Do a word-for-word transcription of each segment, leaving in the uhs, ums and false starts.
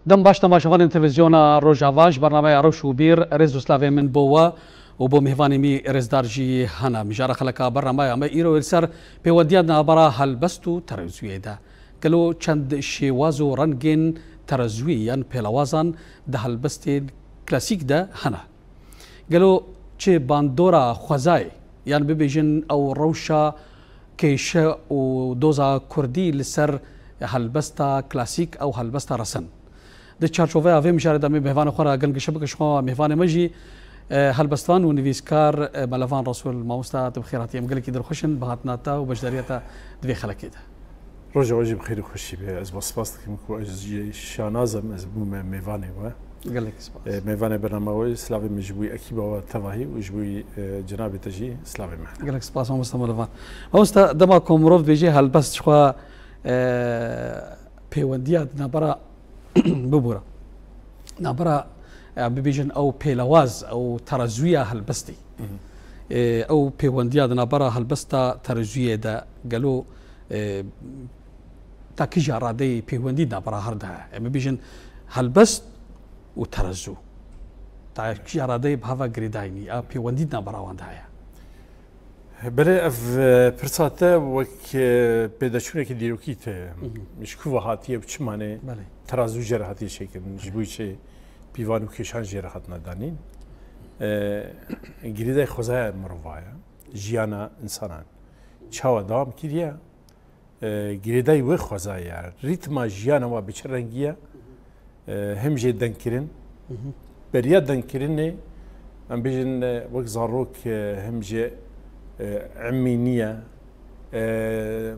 Dem baş temaşevanên televîzyona Rojava, ji bernameya Rewş û Bîr, rêz û slavê min bo we û bo mêvanê me rêzdar jî hene. Mijara xeleka bernameya me îro li ser pêwendiya di navbera helbest û terezûyê de. Gelo çend şêwaz û rengên terezûyê yan pêlawazan di helbestên klasîk de hene? Gelo çi bandora xwezayê, yan bibêjin ew rewşa kêşe û doza kurdî li ser helbesta klasîk ew helbesta resen? Di çarçoveya vê mijarê de em ê mêvanê xwe re gel gişe bikin, ji xwe mêvanê me jî, e, helbestvan û nivîskar, e, Melevan Resûl. Mamosta, tu bi xêr hatî. Em gelekî dilxweş in bi hatina te û beşdariya te di vê xelekê de. Roja we jî bi xêr û xweşî be. Ez we spas dikim ku ez jî şanaz im, ez bûme mêvanê we. Gelek spas. E, mêvanê bernama we, slavê min ji bo ekîba we tevahî û ji bo, e, cenabê te jî slavê min. Gelek spas, mamosta Melevan. Mamosta, dema ku mirov dibêje helbest, ji xwe, e, pêwendiya di navbera, bibûre, navbera, e, bibêjin ew pêlewaz, ew terezûya helbestê. Mhm. E, ew pêwendiya di navbera helbesta terezûyê de gelo, e, ta kîja radeyê pêwendî di navbera her de heye? Em bibêjin helbest û terezû. Ta kîja radeyê bi heva girêdayî nî, ew pêwendî di navbera wan de heye? Belê, ev, e, pirsa te wek, e, pêdaçûneke dîrokî te. Mhm. Ji ku ve hatiye û çi mane? Belê. Terazû jê re hatiye çêkirin. Ji bo çi pîvan û kêşan jê re hatina danîn. E, girêdayî xwezaya mirova ye. Jiyana însanan çawa dewam kiriye? E, girêdayî wê xwezayê ye. Rîtma jiyana we bi çi rengî ye? E, him jê dengkirin. Mhm. Beriya dengkirinê, em bêjin, e, wek zarok, e, him jê, e, emînî ye, e,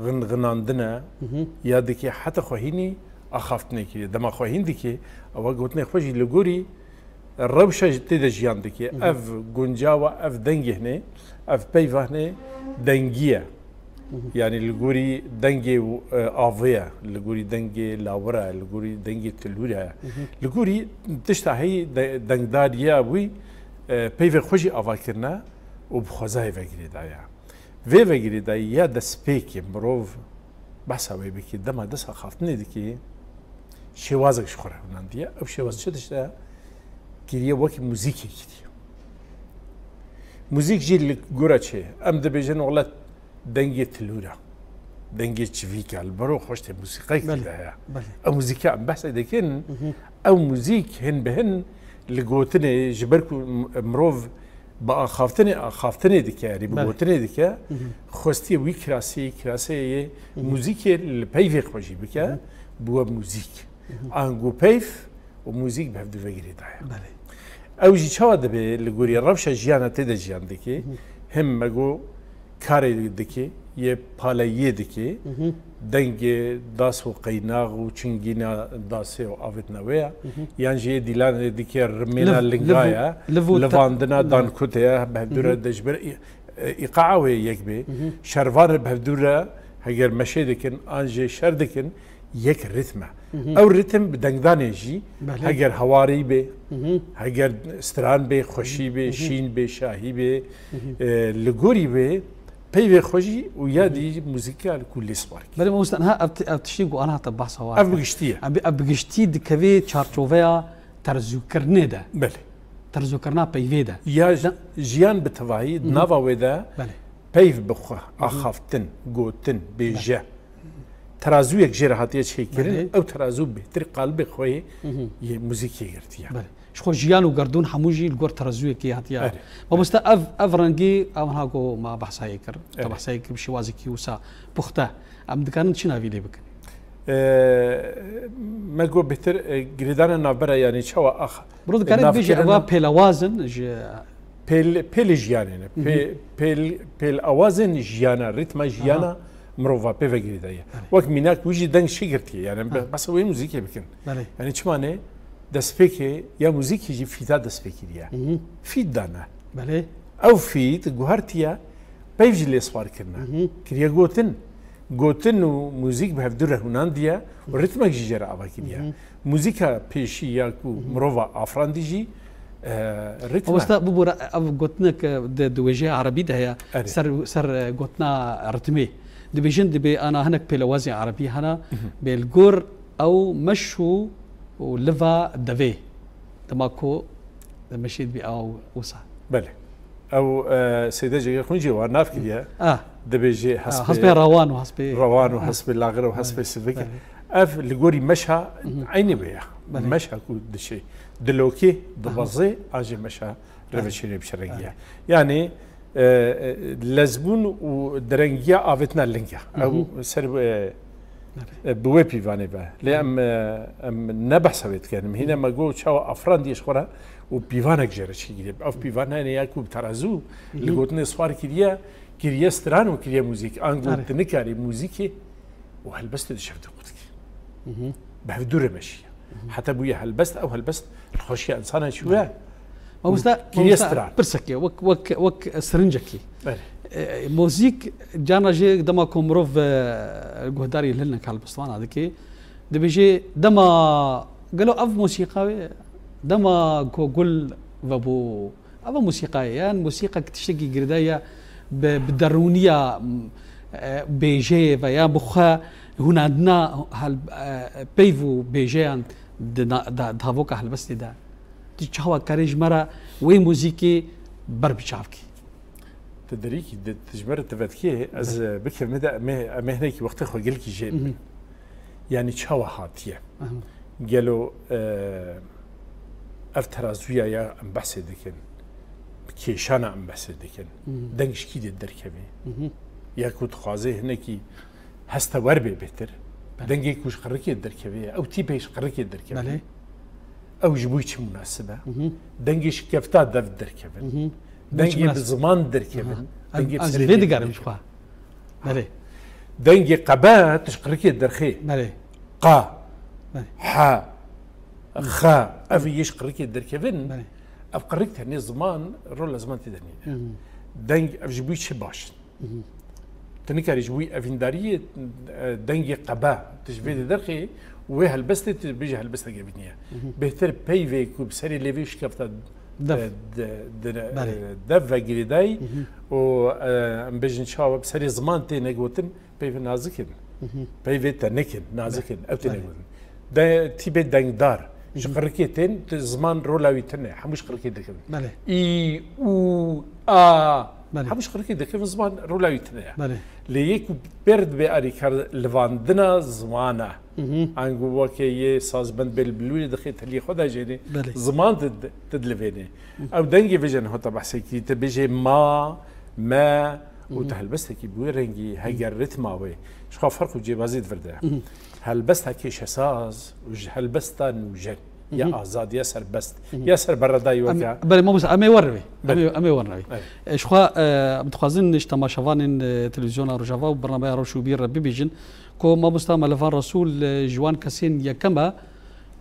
xinxinandin e, Mhm. ya dikê heta xwehînî axaftinê kiriye. Dema xwehîn dikê, ew gotinê xwe jî li gorî rewşa tê de jiyan dike. Mhm. Ev guncawa, ev dengê hinê, ev peyva hinê dengî ye. Mhm. Yanî li gorî dengê, e, avê ye, li gorî dengê lawira ye, li gorî dengê tilûra ye. Mhm. Li gorî tişta heyî de-, dengdariya wî, e, peyvê xwe jî ava kirine û bi xwezayê ve girêdaye. Vê ve girêdayî ya destpêkê mirov behsa wê bike, dema dest axaftinê dike, şêwazek ji xwe re hunandiye. Ew şêwaz çi tişt e? Kiriye wekî muzîkê kiriye. Muzîk jî li gora çi? Em dibêjin wele dengê tilûra, dengê çivîka, li bero xweş tê muzîqek Belê, de heye. belê. Ew muzîka em behsê dikin, Mhm. ew muzîk hin bi hin li gotinê, ji ber ku m-, mirov bi axaftinê, axaftinê dike, yanî bi Belê. gotinê dike, Mhm. xwestiye wî kirasê, kiraseyê Hı hı. muzîkê li peyvê xwe jî bike, Hı hı. bûye muzîk. Hı hı. Ango peyv û muzîk bi hevdû ve girêdaye. Belê. Ew jî çawa dibe li gorî rewşa jiyana tê de jiyan dike, Hı hı. hem me got karê dike, yê paleyiyê dike, Hı hı. dengê das û qeynax û çingîna dasê û avêtina wê ya, Hı hı. yan jî yê dîlanê dike rimêna Liv-, linga liv û, ya, liv û te-, livandina Hı hı. dankutê ya, bi hevdû Hı hı. re de ji ber î-, e, îqaa wê yek bê. Hı hı. Şervan re bi hevdû re heger meşê dikin, an jê şer dikin, yek rîtm e. Hı hı. Ew rîtm bi dengdanê jî, Belê. heger hewarî bê, Hı hı. heger stran bê, xweşî bê, Hı hı. şîn bê, şahî bê, Hı hı. e, li gorî bê, peyvê xwe jî û ya Hı hı. dî muzîka li ku lê sparkî. Belê, mamoste, niha ev ti-, ev tiştê ku ana hate behsa wa Ev kir. bi giştî ye. Ev bi, ev bi giştî dikeve çarçoveya terzûkirinê de. Belê. Terzûkirina peyvê de. Ya De- jiyan bi tevahî, Hı hı. nava wê de Belê. peyv bi xwe, Hı hı. axaftin, gotin, bêje. Belê. Terazûyek jê re hatiye çêkirin, Belê. ew terazû bêhtir qalibê xwe yê, Hı hı. yê muzîkê girtiye. Belê. Ji xwe jiyan û gerdûn hemû jî li gor terazûyekê hatiye. Belê. Mamoste, ev, ev rengî, ev niha ku me behsa yê kir. Te Belê. behsa yê kir, bi şêwazekî wisa puxte. Em dikarin çi navî lê bikin? E, me got bêhtir, e, girêdana navbera, yanî çawa ax-, Bro, dikare bibêje, navkirin ewa pêlewaz in ji Pêl, pêlê jiyanê ne. Hı hı. Pê-, pêl, pêl awazên jiyana, rîtma jiyana Aha. mirova pê ve girêdaye. Belê. Wek mînak wî jî deng çi girtiye. Yani be-, Ha. behsa wê muzîkê bikin. Belê. Yani çima ne? Destpêkê ya muzîkê jî fîta destpêkiriye. Hı hı. Fît dane. Belê. Ew fît guhertiye, peyv jî lê sipar kirine. Hı hı. Kiriye gotin. Gotin û muzîk bi hevdû re hunandiye û ritmek jî jê re ava kiriye. Hı hı. Muzîka pêşî ya ku Hı hı. mirova afirandî jî, e, ritm e. Mamoste, bibûre, ev gotinek, e, di, di wêjeya erebî de heye, Erê. ser, ser, e, gotina ritmê. Dibêjin, dibê ana hinek pêlewazên erebî hene, Hı hı. bê li gor ew meş û û liva devê. Dema ku meşê dibî awa wisa. Belê. Ew e, Seyde Cegê Xunî jî wan nav kiriye. Ah. Dibêjê Ah, hespê hespê rewan û hespê rewan û Ah. hespê laxir û hespê Belê, sivik. belê. Ev li gorî meşa eynî wê ya. Belê. Meşa ku dişê dilokê, dibezê, an jî meşa revişêrê bi çi rengî ye. Belê. Yanî e, e, lezbûn û direngiya avêtina ling e. Ew ser e, e, bi wê pîvanê ve. Lê em e, em ne behsa wê dikin. Em hîne me got çawa afrandiye ji xwe re û pîvanek jê re çêkiriye. Ev pîvan hene ya ku bi terazû li gotinê swar kiriye, kiriye stran û kiriye muzîk. Ango Erê. tu nikarî muzîkê û helbestê di şev de qut kir. Bi hevdû re meşiye. Heta bûye helbest, ew helbest li xweşiya insana çûye. Mamosta, Kiriye mamosta, stran. Pirseke, wek, wek, wek sirincekî. Belê. E, mozîk, carna jê dema ku mirov, e, guhdarî hilnek helbestvana dike, dibêje dema, gelo ev mosîqa wê, dema ku gul vebû, ev mosîqa ye, yan mosîqek tiştekî girêdayî ye bi, bi derûniya, e, bêjeyê ve, yan bi xwe hunandina hel-, e, peyv û bêjeyan di na-, da-, davoka helbestê de. Tu çawa karê ji me re wê muzîkê ber bi çav kî? Tu derîkî, tu ji me re tu vetkê, ez, Belê. e, bikevime de em ê, em ê hinekî wextê xwe gelkî jê Mhm. bibin. Yanî çawa hatiye? Aha. Gelo, e, ev terazûya ya em behsê dikin, bi kêşana em behsê dikin, Mhm. deng ji kî dê derkevê? Mhm. Ya ku dixwazê hinekî hestewer bê bêtir. Belê. Dengê ku ji qirikê derkevê ye, ew tîpê ji qirikê derkevê. Belê. Ew ji bo çi munasib e? Mhm. Dengê şikefta dev derkevin. Mhm. Dengê bi ziman derkevin. Aha. Dengê bi Ez serê vê lê digerim derkevin. Ji xwe. Belê. Dengê qebe tu ji qirikê derxê. Belê. Qa. Belê. He. Xe. Ev yê ji qirikê derkevin. Belê. Ev qirik tenê ziman, rola ziman tê de nîne. Mhm. Deng ev ji bo çi baş in? Tu nikarî ji wî evîndariyê, e, dengê qebe, tu ji vê de derxê û wê helbestê tu bêjî helbestek evînî ye. Bêhtir peyvê ku bi serê lêvê şikefta, Dev. e, de, de, Belê. e, dev ve girêdayî û, e, em bêjin çawa bi serê ziman tê negotin, peyvê nazik in. Peyvê tenik in, nazik in, ev tê Belê. negotin. De, tîpê dengdar, ji qirikê tên, tu ziman rola wî tune, hemû ji qirikê dikevin. Belê. Î, û, a, Belê. hemû ji qirikê dikevin, ziman rola wî tune ye. Belê. Lê yê ku pêr dibe alîkar livandina zimana. Hı hı. Ango weke yê sazbend bê li bilûrê dixê teliyê xwe de jênê, Belê. ziman tu, tu dilivênê. Ew dengê vêjên hota behsê kî, tu bêjê ma, me, û tu helbestekî bi wê rengî, heger ritma wê, ji xwe ferq û cêbazî di vir de. Helbesta kêşesaz û ji helbesta nûjen, ya azad, ya serbest, ya serberedayî Em, weke. Belê, mamoste, em ê werin wê. Em Belê. ê, em ê werin wê. Evet. E, ji xwe, e, em dixwazin ji temaşevanên, e, televîzyona Rojava û bernameya Rewş û Bîr re bibêjin ku mamosta Melevan Resûl, e, ji wan kesên yekem e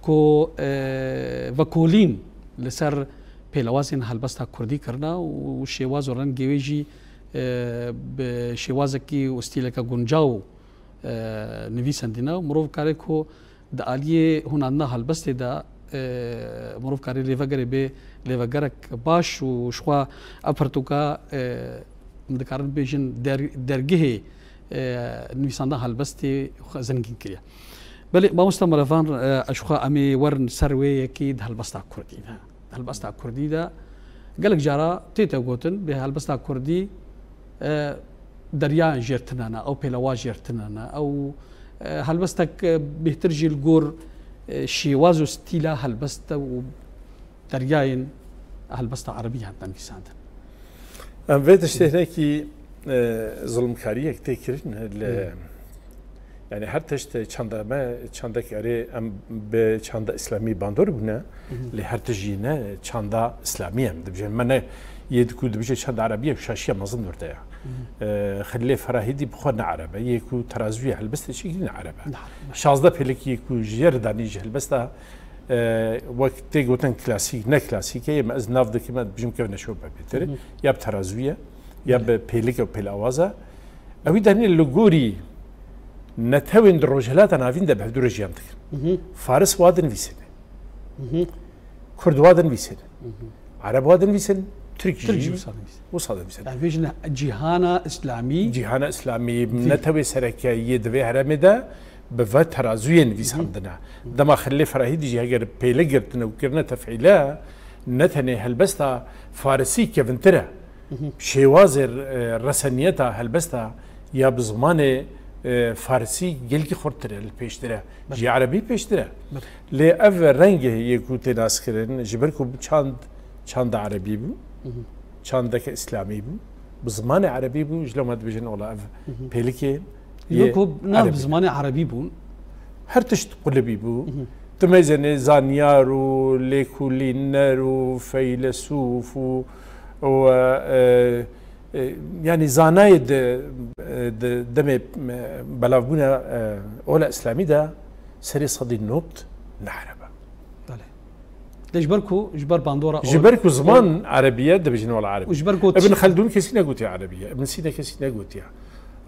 ku, e, vekolîn li ser pêlewazên helbesta kurdî kirine û şêwaz û rengê wê jî, e, bi şêwazekî û stîleke guncaw, e, nivîsandine û mirov kare ku di aliyê hunandina helbestê de, e, mirov kare lêvegerê bê lêvegerek baş û ji xwe ev pirtûka, e, em dikarin bêjin der-, dergehê, e, nivîsandina helbestê xwe zengîn kiriye. Belê, mamosta Melevan, e, ji xwe em ê werin ser wê yekê di helbesta kurdî de. Helbesta kurdî de gelek cara tête gotin, bê helbesta kurdî, e, deryayan jêr tune ne, ew pêlewa jêr tune ne, ew, e, helbestek, e, bêhtir jî li gor, e, şêwaz û stîla helbest û deryayên helbesta erebî hatine nivîsandin. Em vê tiştê hinekî, e, zilmkariyek tê kirin li, Hmm. yani her tişt çanda me, çandek erê em bi çanda îslamî bandor bûne, Mhm. lê her tişt jî ne çanda îslamî em dibêjin. Me ne yê ku dibêje çanda erebî ye, şaşiya mezin dûr de ye. Mhm. E, Xilîlê Ferahîdî bi xwe ne ereb e, yê ku terazûyê helbestê çêkirî ne ereb e. Ne ereb e. Şazdeh pêlekî ku jê re danî ji helbesta, e, wek tê gotin klasîk, ne klasîk e, me ez nav dikim, ez dibêjim kevneşopa bêtir, Mhm. ya bi terazû ye, ya Belê. bi pêlik û pêlawaza. Ewî de hînê li gorî netewên di Rojhilata Navîn de bi hevdû re jiyan dikin. Mhm. Faris wa dinivîsîne. Mhm. Kurd wa dinivîsîne. Mhm. Ereb wa dinivîsîne. Tirk Tirk jî jî wisa dinivîsîne. wisa dinivîsîne. Yani bêjin cîhana îslamî. Cîhana îslamî, Vî. netewê sereke yê di vê herêmê de Bi ve terazûyê nivîsandine. Dema Xelîlê Ferahîdî jî heger pêle girtine û kirine tefîle, ne tenê helbesta farisî kevintir e. Şêwazê, e, reseniyeta helbesta ya bi zimanê, e, farisî gelkî xurttir e, li pêştir e. Ji erebî pêştir e. Lê ev rengê yê ku tê naskirin, ji ber ku çand, çanda erebî bû, çandeke îslamî bû, bi zimanê erebî bû, ji loma dibêjin, wela ev pêlikê Yê ku na bi zimanê erebî bûn. Her tişt qulibî bû. Tu mezenê zanyar û lêkolîner û feylesûf û, û, e, e, yanî zanayê di, e, di demê, e, belavbûna, e, ola îslamî de serê sedî not ne ereb e. Belê. Lê ji ber ku, ji ber bandora Ji ber ku ziman erebî ye, dibêjin wela erebî. Û ji ber ku Ibn Xeldûn kesî negotiye erebî ye. Ibn Sîne kesî negotiye.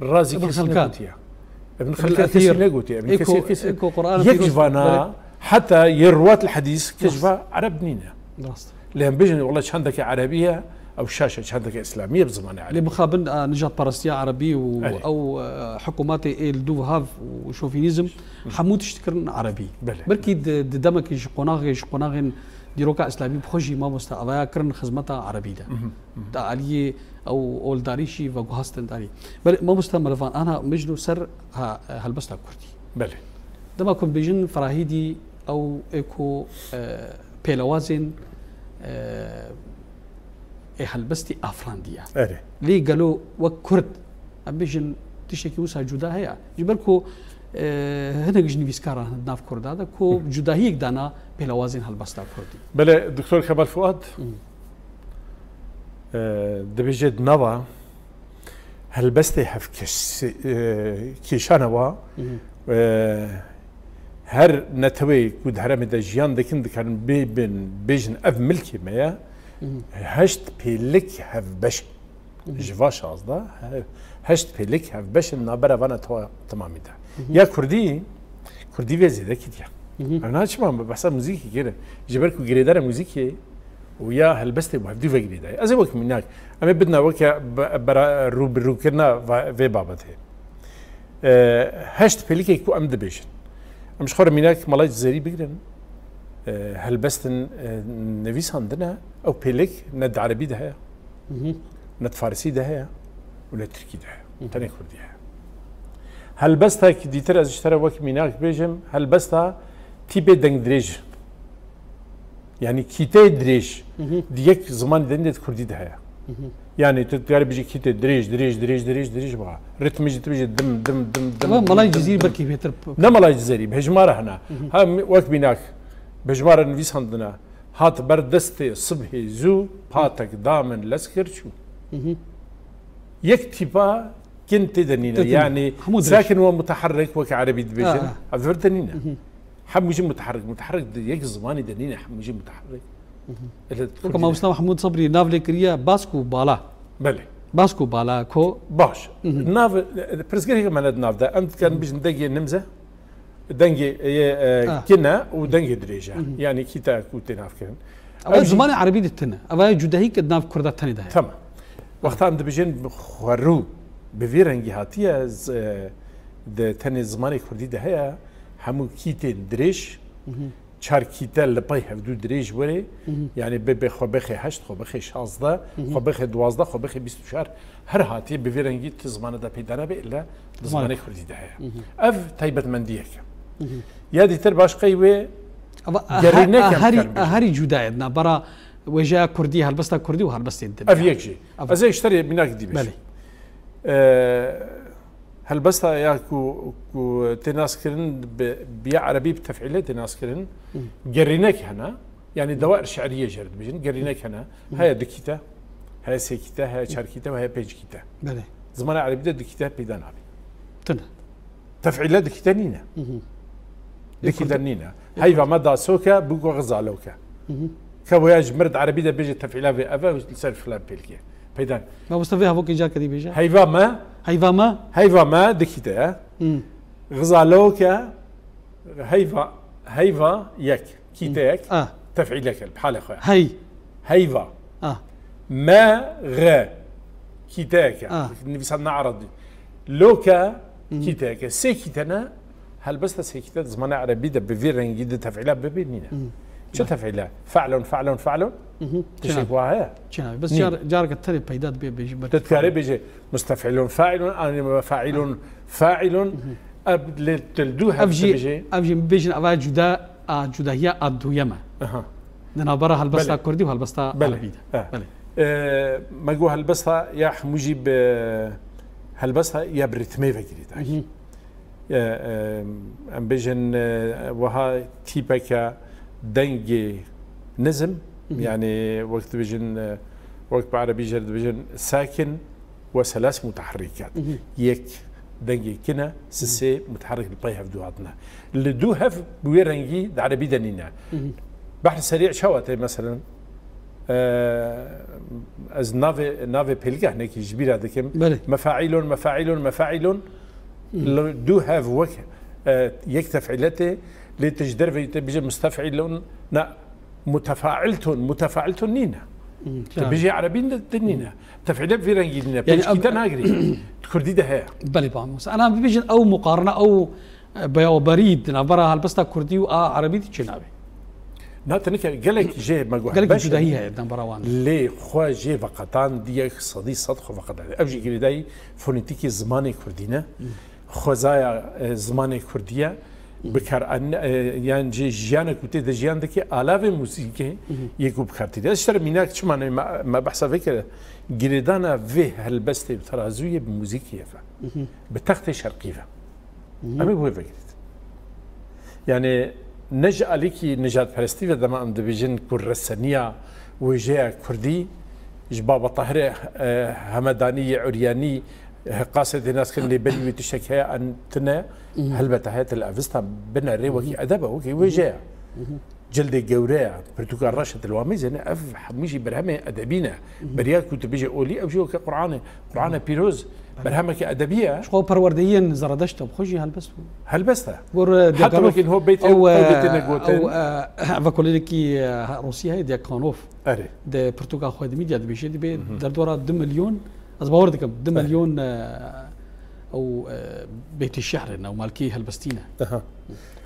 Razî Ibn kesî Xelkan. negotiye. Ibn Ibn Xelkan Ethîr. kesî negotiye. Ibn Ê ku, Kesîr kesî. ê ku Qur'an Yek ji vana, heta yê ruwat li hedîs, kes ji va ereb nîne. Rast. Lê em bêjin, wela çandeke erebî ye, ew şaş e, çandeke îslamî ye bi zimanê erebî. Lê mixabin, e, nijadperestiya erebî û Erê. ew, e, hikûmetê ê li dû hav û şovînîzm, hemû tişt kirin erebî. Belê. Belkî di, di demekî ji qonaxê, ji qonaxên dîroka îslamî bi xwe jî mamoste avaya kirin xizmeta erebî de. Di aliyê ew oldarî jî veguhastin darî. Belê, mamoste Merivan, ana mijno ser ha, helbesta kurdî. Belê. Dema ku bêjin Ferahîdî ew ê ku, e, pêlewazên, e, ê helbestî afrandiye. Erê. Lê gelo wek kurd, em bêjin tiştekî wisa cuda heye. Ji ber ku, e, hinek ji nivîskaran di nav kurda de ku cudahiyek dana pêlewazên helbesta kurdî. Belê, Doktor Kemal Fuad, e, dibêje di nava helbestê hevkeş-, e, kêşana wa, e, her neteweyê ku di herêmê de jiyan dikin, dikarin bê-, bin, bêjin ev milkê me ye, heşt pêlik hevbeş. Ji va şazdeh, he-, heşt pêlik hevbeş in navbera vana tewa-, temamî de. Ya kurdî, kurdî vê zêde kiriye. Ev niha çima em behsa muzîkê kirin? Ji ber ku girêdara muzîkê û ya helbestê bi hevdû ve girêdayî. Ez ê wek mînak, em ê bidina weke be-, bera-, rûbirûkirina va-, vê babetê. E, heşt pêlikê ku em dibêjin. Em ji xwe re mînak Malay Cizêrî bigirin. E, helbestin, e, nivîsandine, ew pêlik ne di erebî de heye, ne di farisî de heye û ne tirkî de heye. Tenê kurdî heye. Helbestekî dîtir ez ji te re wek mînak bêjim, helbesta tîpê dengdirêj. Yanî kîteyê dirêj di yek zimanî de nîne, di kurdî de heye. Yanî tu dikarî bijî kîtê dirêj, dirêj, dirêj, dirêj, dirêj biha. Ritmê jî tu bijî dim, dim, dim, dim, Ama dim, Malay dim, Cizîr dim. belkî bêtir p-, Ne Malay Cizêrî, bi hejmara hene. Ha, mi-, wek mînak, bi hejmara nivîsandine. Hat ber destê sibhê zû, patek da min lez kir çû. Yek tîpa kin tê de nîne. Tê de nîne. Yanî Hemû dirêj. sakin we muteherrik wek erebî dibêjin. Ha, ha. Ev vir de nîne. Hemû jî muteherrik, muteherrik di yek zimanî de nîne, hemû jî muteherrik. Ele Weke mamosta Mehmûd Sebrî nav lê kiriye, bask û bala. Belê. Bask û bala ko. Baş. Nav, pirsgirêkê me ne di nav de. Em dikarin bijin dengê nimze, dengê, e, e, Ah. kine û dengê dirêje. Yanî kîta ku tê nav kirin. Ew Ev jî zimanê erebî de tine. Ev ya cudahî ke di nav kurda tenê de heye. Tamam. Wexta em dibêjin xwerû bi vî rengî hatiye, z-, e, di tenê zimanê kurdî de heye, hemû kîtên dirêj, çar kîte li pey hevdû dirêj were, yanî bê, bê xwe bêxê heşt, xwe bêxê şazdeh, xwe bêxê duwazdeh, xwe bêxê bîst û çar, her hatiye bi vî rengî ti zimane de peyda nabe, ille di Zimanê zimanê kurdî de heye. Ev taybetmendiyek e. Ya dîtir başqey wê Ava, gerînek a, em herî, dikarin bêjin. a, herî cuda ye, navbera wêjeya kurdî, helbesta kurdî û helbestên din. Ev yek jî. Ev Ez ê ji te re mînak dî bêjim. Belê. E, Helbesta ya ku, ku tê naskirin bi, bi ya erebî bi tefîlê tê naskirin, gerînek hene. Yanî dewair şi'riyê jê re dibêjin, gerînek hene. Heye du kîte, heye sê kîte, heye çar kîte ve heye pênc kîte. Belê. Zimanê erebî de du kîte peyda nabe. Tune. Tefîle du kîte nîne. Du kîte nîne. Heyva me da soke, bû ku xizaloke. Ke waya ji mir di erebî de bêje tefîla vê ev e, li ser filan pêlikê. Peyda. Mamoste vê hevokê carke dî bêje. Heyva me. Heyva me. Heyva me du kîte ye. Xizaloke, heyva, heyva yek, kîte yek. Ah. Tefîlek e, bi halê xwe. Hey. Heyva. Ah. Me, xe, kîteyek e. Ah. Nivîsandina erebî. Loke, kîteyek e. Sê kîte ne, Helbesta sêkîte di zimanê erebî de bi vî rengî di tefîla bibê nîne. Çi tefîle? Fe'lun, fe'lun, fe'lun. Tiştek çênabe. Wa heye? Çênabe. Bes car, careke tenê peyda dibê bêjî. Te dikarê bêjê mustef'ilun, fa'ilun, anî mefa'ilun, fa'ilun. Ev lê til du heft dibêjê. Ev jî bêjin ava cuda, a cudahiya a duyeme. Di navbera helbesta kurdî û helbesta erebî de. Belê. Me got helbesta ya hemû jî bi helbesta ya bi rîtmê ve girêdayî. Em bêjin wiha tîpeke dengê nizm, yanî wek dibêjin, wek bi erebî jî dibêjin sakin we selas muteherikat. Yek dengê kin e, sisê muteherik li pey hevdû hatine. Li dû hev bi wê rengî di erebî de nîne. Behr serî çawa tê, meselen, ez navê, navê pêlika hinekî ji bîra dikim. Belê. Mefaîlon, mefaîlon, mefaîlon. Li dû hev wek yek tefîle tê, lê tu ji derveyî tê bêje mustefîlon, na, mutefaîlton, mutefaîlton nîne. Tu bêjê erebî de nîne. Tefîle bi vî rengî nîne. Pêşkî te nagirî. Di kurdî de heye. Belê, ba Musa. Ana bibêjin ew muqarene, ew beyawerî di navbera helbesta kurdî û a erebî de çênabe. Na tenike gelek jê me got gelek cudahî heye di navbera wan de. Lê xwe jê veqetandiye, sedî sed xwe veqetandiye. Ev jî girêdayî fonetîkê zimanê kurdî ne. Xwezaya zimanê kurdî ye. Bikar an-, yan jî jiyana ku tê de jiyan dike alavê muzîkê yê ku bikar tîne. Ez ji te re mînak çima ne me, me behsa vê kir, girêdana vê helbestê bi terazûyê bi muzîkê ve. Bi textê şerqî ve. Em ê bi wê vegirît. Yani ne ji alîkî nijadperestî ve dema em dibêjin ku reseniya wêjeya kurdî ji Baba Tahirê, e, Hemedanî yê Uryanî, e, qasê tê nas kirin lê berî wê tiştek heye an tune, helbete heye, til evistan binerê wekî edeb e, wekî wêje ye. Cildê gewre ye, pirtûka reş e, til wan mêzêne, ev hemû jî berhemê edebî ne. Beriya ku tu bêjê olî, ew jî weke Qur'anê. Qur'ane pîroz, berhemeke edebî ye. Ji xwe perwerdeyiyên Zeredeşt de bi xwe jî helbest bû. Helbest e. Gor, e, Heta Diakonov, wekî ho beyt ew, ew, ew bêtê e, negotên. Ew, e, ev kolêrekî, e, Rûsya heye, Diakonov. Erê. Di pirtûka xwe di mîdya dibêje, dibê derdora du milyon, ez bawer dikim, du milyon, e, ew, e, beytê şi'r in, ew malkî helbestî ne. Aha.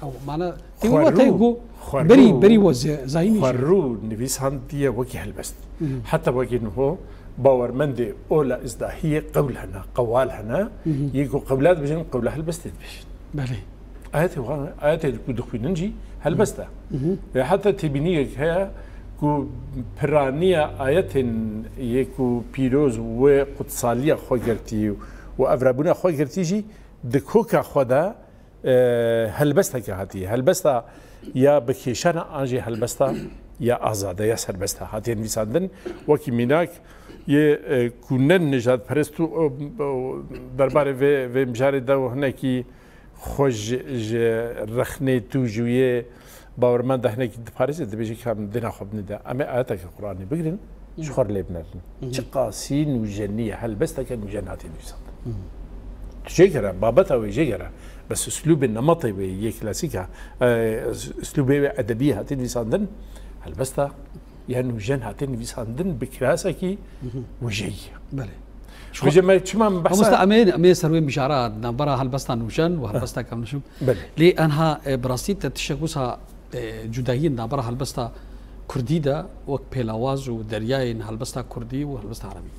Ew, mana, tê Xwerrû, wate ku xwerrû, berî, berî we ze-, zayînî jî. Xwerrû nivîsandiye wekî helbest. Heta wekî niho bawermendê ola îzdahiyê qewl hene, qewal hene, yê ku qewla dibêjin, qewla helbestê dibêjin. Belê. Ayetê wan, ayetê ku dixwînin jî helbest e. Ve heta têbîniyek heye ku piraniya ayetên yê ku pîroz wê qutsaliya xwe girtî û evrebûna xwe girtî jî di koka xwe de, e, helbesteke hatiye. Helbesta ya bi kêşan e an jî helbesta ya azad e, ya serbest e hatiye nivîsandin. Wekî mînak yê, e, ku ne nijadperest û, e, derbarê vê, vê mijarê de û hinekî xwe ji, ji rexnê tûj û yê bawermend de hinekî diparêze, dibêje ka em dêna xwe binêde. Em ê ayeteke Qur'anê bigirin, ji xwe re lê binerin. Çiqasî nûjenî ye, helbesteke nûjen hatiye nivîsandin. Tu jê gere, babeta wê jê gere. Bes uslûbê nemetê wê yê klasîk e, e, uslûbê wê edebî hatiye nivîsandin, helbesta ya nûjen hate nivîsandin bi klasekî wijeyî. Belê. Vêce me çima min behsa Mamoste, em ê, em ê ser wê mijara navbera helbesta nûjen û helbesta kevnişûn. Belê. Lê enha, e, bi rastî te tiştek wisa, e, cudahiyên navbera helbesta kurdî de wek pêlawaz û deryayên helbesta kurdî û helbesta erebî.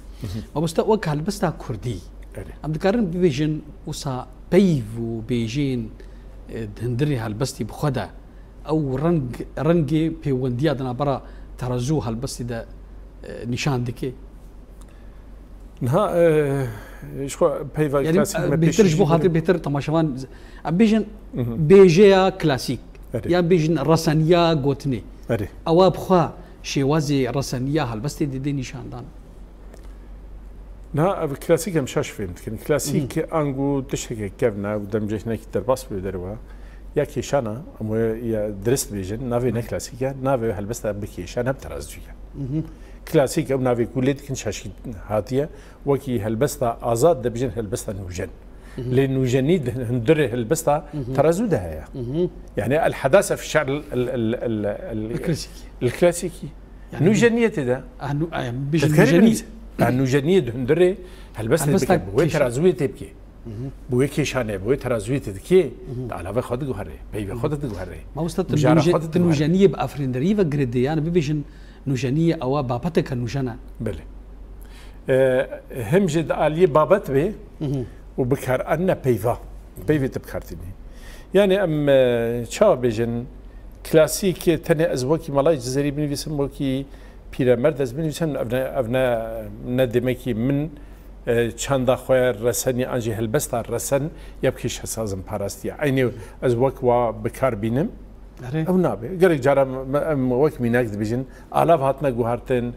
Mamoste, wek helbesta kurdî, Erê. em dikarin bibêjin wisa peyv û bêjên, e, di hundirê helbestî bi xwe de ew reng, rengê pêwendiya di navbera terezû û helbestê de, e, nîşan dike? Niha, e, ji xwe peyva Yanî, klasîk e, me bêhtir pêşî ji bo jî xatir bêhtir temaşevan, em bêjin bêjeya klasîk, Erê. Yan bêjin reseniya gotinê. Erê. Ewa bi xwe şêwazê reseniya helbestê dide nîşandan. Niha ev klasîk em şaş fêm dikin. Klasîk ango tiştekek kevn e û demcê hinekî derbas bibe derve. Ya kêşan e, em wê ya dirist bêjin, navê ne klasîk e, navê helbesta bi kêşan e, bi terazû ye. Klasîk ew navê ku lê dikin şaşî hatiye, wekî helbesta azad dibêjin helbesta nûjen. Lê nûjenî di hundirê helbesta terazû de heye. Yani el hedase fi şi'r el, el, el, el, el, El klasîkî. El klasîkî. Yani nûjeniyê tê de. Ah, nû-, ah, yani bijin Dikare nûjenî. Binivîse. Ah, nûjeniyê di hundirê helbestê Helbesta bike, bi wê kêşan. Terazûyê tê bike. Bi wê kêşanê, bi wê terazûyê tu dikê, tu alavê xwe diguherê, peyvê xwe diguherê. Mamosta, tu nûje-, tu nûjeniyê bi efirînderiyê ve girêdayî, yani bibêjin nûjeniyê ewa babeteke nûjen e. Belê. E, him jî di aliyê babet bê û bikar anine peyva. Peyvê tu bikar tînî. Yani em, e, çawa bêjin, klasîk tenê ez wekî Melayê Cizêrî binivîsim, wekî pîremerd ez binivîsim, ev ne, ev ne, ne demekî min, e, çanda xwe resenî an jî helbesta resen ya bi kêşa sazin parastiye. Eynî ez wek wa bi kar bînim. Erê. Ew nabe. Gelek cara em, em wek mînak dibêjin, alav hatine guhartin,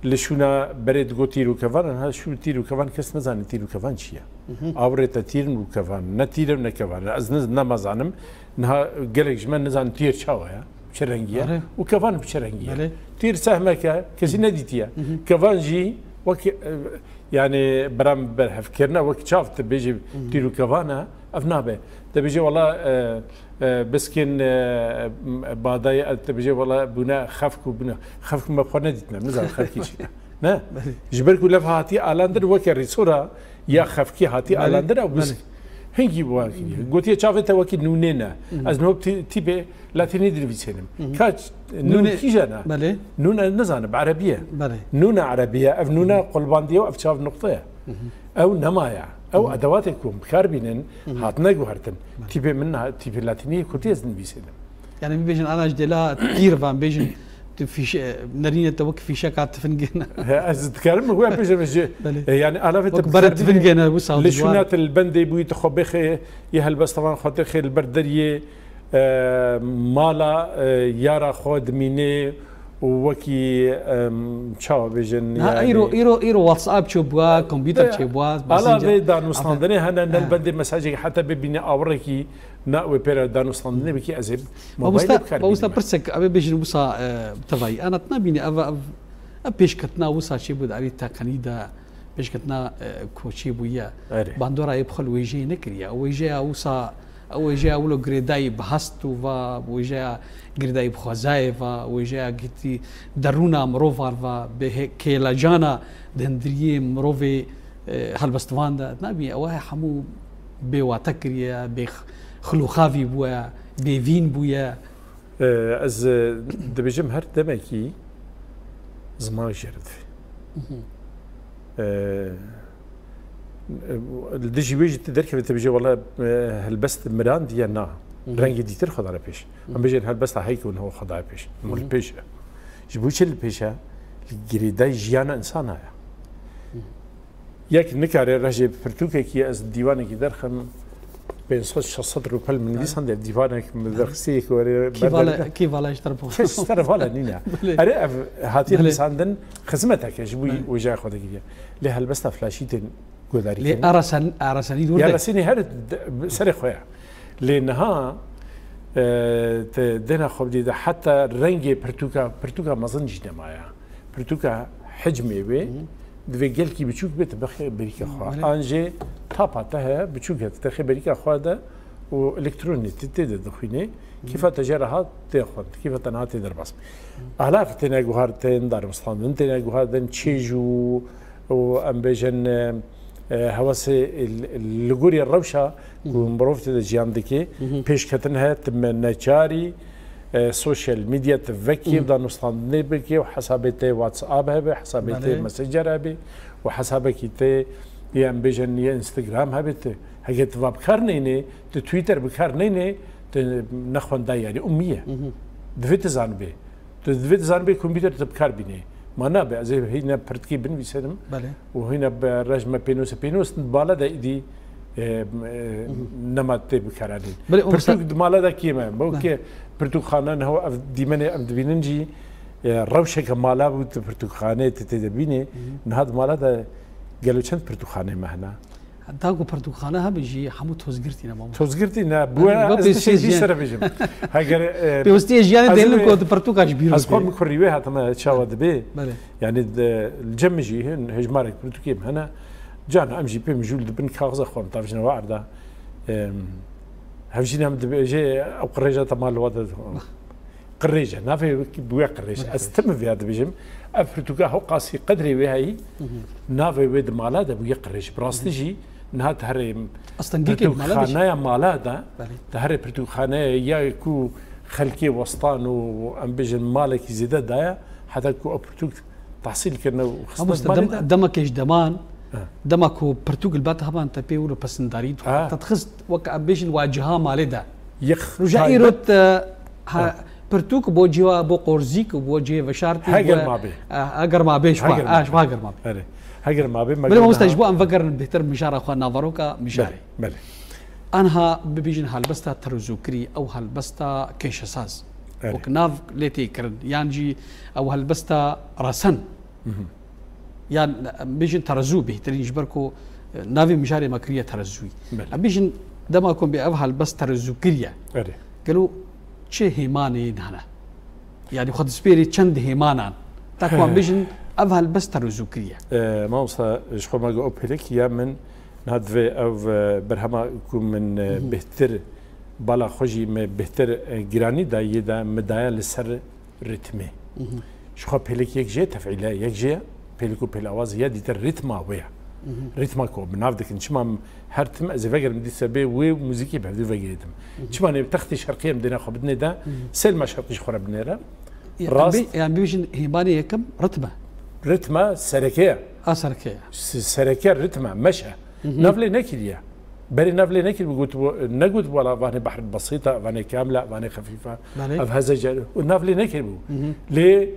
li şûna berê digot tîr û kevan, ha şû tîr û kevan kes nizane tîr û kevan çi ye. Awirê te tîr û kevan, ne tîr e ne kevan e. Ez niz-, nema zanim. Niha gelek ji me nizan tîr çawa ye, çi rengî ye Erê. û kevan bi çi rengî ye. Belê. Tîr sehmek e, kesî nedîtiye. Kevan jî wek, e, yani beram berhevkirine wek çav tu bêjî tîr û kevan e, ev nabe. Te bêjî wela, e, e, biskên, e, badayê, e, te bêjî wela bûne xefk û bûne. Xefk me xwe nedîtine, nizan xefkî çi ye. Ne? Belê. Ji ber ku lev hatî alandir weke rîsora ya xefkî hatî Belê, alandir ew bisk. Belê. Hingî bi wan kiriye. Gotiye çavê te wekî nûnê ne. Ez niho tî-, tîpê latînî dinivîsênim. Ka ç-, nûn Nûnê, kîjan e? Belê. Nûn ez nizanim, erebî ye. Belê. Nûn e erebî ye. Ev nûn e qulbandiye û ev çav nuqte ye. Ew nemaye. Ew edewatê ku em bi kar bînin, hatine guhertin. Belê. Tîpê min ha-, tîpê latînî kurdî ez dinivîsênim. Yani bibêjin ana ji dêla tîr van, bêjin tu fîşe, nerîne te wek fîşeka tifingê ne. He, ez dikarim wê bêjim ji, Belê. e, yani alavê te Wek bi berê kar bînî, tifingê ne, wisa li dîwar. Şûna te li bendê bûyî, tu xwe bêxê, yê helbesta van xwe te xê li ber deriyê, e, mala, e, yara xwe dimînê û wekî, em, çawa bêjin, Ha, yani îro, îro, îro WhatsApp çêbûya, kompîter E, çêbûya, Messenger. Alavê danûstandinê hene, ne li Ha. bendê mesajekî heta bibîne awirekî, na wê pê re danûstandinê bikî, ez ê Mamosta, mobaylê bikar mamosta bînim. Pirsek, ev ê bêjin wisa, e, tevayî. Ana tu nabînî ev, ev, ev pêşketina wisa çêbû di alî teqenî de, pêşketina, e, koçê bûye. Erê. Bandora yê bi xwe li wêjeyê nekiriye. Ew wêjeya wisa, ew wêjeya wilo girêdayî bi hest û va, wêjeya girêdayî bi xwezayê va, wêjeya gitî derûna mirovan va, bi he-, kêlecana di hundiriyê mirovê, e, helbestvan de. Nabî, ew he hemû bêwate kiriye, bê x-, xilûxavî bûye, bêvîn bûye. E, ez, e, dibêjim her demekî ziman jê re divê. E, e, li dijî wê jî tu derkeve, tu bêjê, wela, e, helbest mirandiye, na. Rengê dîtir xwe dane pêş. Em bêjin helbesta heyk û niho xwe daye pêş. Ew li pêş e. Ji bo çi li pêş e? Li girêdayî jiyana insana ye. Yek nikare rejê pirtûkekî, ez dîwanekî derxim, pênc sed şeş sed rûpel min nivîsand, ev dîvanek min derxistî, yek were Kî vala, berdere. Kî vala ji te re bû? Kes ji te re vala nîne. Belê. Erê, ev hatiye Belê. nivîsandin, xizmeteke ji bo Belê. wêjeyê xwe dikiriye. Lê helbesta flaşî tên guhdarî Lê kirin. Arasen-, Arasenî dûr Ya de. Arasenî her de-, serê xwe ye. Lê niha, e, te dêna xwe bidî de heta rengê pirtûka, pirtûka mezin jî nemaye. Pirtûka hicmê wê divê gelkî biçûk bê, tu bixê berîka xwe. Belê. An jê tapa te heye, biçûk heye, tu dixê berîka xwe de û elektronî tu tê de dixwînê. Kîfa te jê re hat tê xwend, kîfa te niha tê derbas. Alav têne guhartin, danûstandin têne guhartin, çêj û, û em bêjin, e, e, hewasê li, li gorî rewşa ku mirov tê de jiyan dike, pêşketin heye, tu me neçarî, e, sosyal medya tu vekî, danûstandinê bikî û hesabê te WhatsApp hebe, hesabê te Belê. Messenger hebe û hesabekî te yê em bêjin yê Instagram hebe tu. Heke tu va bi kar neyne, tu Twitter bi kar neyne, tu nexwendayî, yani ummî ye. Divê tu zanibê. Tu divê tu zanibê kompîter tu bi kar bînî. Ma nabe, ez ê hîna pirtikê binivîsênim Belê. û hîna bi rejme pênûsê. Pênûs di mala de îdî, e, e, nema tê bikaranîn. Belê, o Pirtûk mesela di mala de kêm e. Bo Belê. ke pirtûkxane niha ev dîmenê em dibînin jî, e, rewşeke mala bû tu pirtûkxaneyê tu tê de bînî. Niha di mala de gelo çend pirtûkxaneyê me hene? Heta ku pirtûkxane hebe jî hemû tozgirtî ne, mamoste. Tozgirtî ne, Yani, bûye, wek ez pêwistiyê tiştekî jiyane. ser bêjim. Heger, e, Heger, pêwistiyê jiyanê ez dêlin wê, ku tu pirtûka ji bîr ez xwe bike. min kurî wê hatime çawa Belê. dibê. Belê. Yani de, li cem min jî hin hejmarek pirtûkê min hene. Can em jî pê mijûl dibin kaxiza xwe min tavjine we erda. Em, hevjîna min dibêje ew qirêja te mal li we de. Qirêj e, navê wê ki bûye qirêj. Bûye Ez qirêj. tim viya dibêjim, ev pirtûka hewqasî qedrê wê heyî, navê wê di mala de bûye qirêj. Bi rastî jî Niha te herê Astengekê mala de jî. Pirtûkxaneya mala de, Belê. Te herê pirtûkxaneya ya ku xelkê westan û em bêjin malekî zêde daye, heta ku ew pirtûk tehsîl kirine û xistine Mamoste, malê dem-, de. Demekê ji deman, Ha. dema ku pirtûk li ber te heman te pê wilo pesindarî Ha. te dixist, wek em bêjin waciha malê de. Yek Roja taybet îro te, ha, Ha. pirtûk bo cîwa, bo qorzîk û bo cihê veşartî Heger bo, mabe. eh, heger mabe, ji xwe, Heger eh, mabe. ji xwe heger mabe. Erê. Heger mabe, me Belê gel mamoste, niha. ji bo em vegerin bêhtir mijara xwe, naveroka mijarê. Belê, belê. Anha bibêjin helbesta terozokirî, ew helbesta kêşesaz. Erê. Wek nav lê tê kirin, yan jî ew helbesta resen. Mhm. Yan em bêjin terezû bêhtirîn, ji ber ku, e, navê mijarê me kiriye terezûyî. Belê. Em bêjin dema ku bê ev helbest terezûkirî ye. Erê. Gelo çi hêmanên hene? Yani xwe dispêrê çend hêmanan. Ta ku em He. bêjin ev helbest terozûkirî ye. E, mamosta, ji xwe me got ew pêlek ya min niha divê ew, e, berhema ku min, e, Mhm. bêhtir bala xwe jî me bêhtir, e, giranî dayê de min daye li ser ritmê. Mhm. Ji xwe pêlek yek jê tefîle, yek jê pêlek û pêlawaz ya dîtir ritma wê ye. Mhm. Ritma ku bi nav dikin. Çima em her tim ez ê vegerim dîsa bê wê muzîkê bi hevdû vegirêdim. Mhm. Çima ne textê şerqî em dêne xwe bidinê de, Mhm. sêlma şerqî ji xwe re binêre. Ya, Rast. em bê-, em bêjin hêmanê yekim ritme. Ritma sereke ye. A sereke ye. S-, sereke ritme, meşe. Mhm. Nav lê nekiriye. Berê nav lê nekiribû, gotibû, negotibû, "Wala, vanê behr besît e, vanê kamil e, vanê xefîf e, Belê. ev heze ce." Û nav lê nekiribû. Mhm. Lê,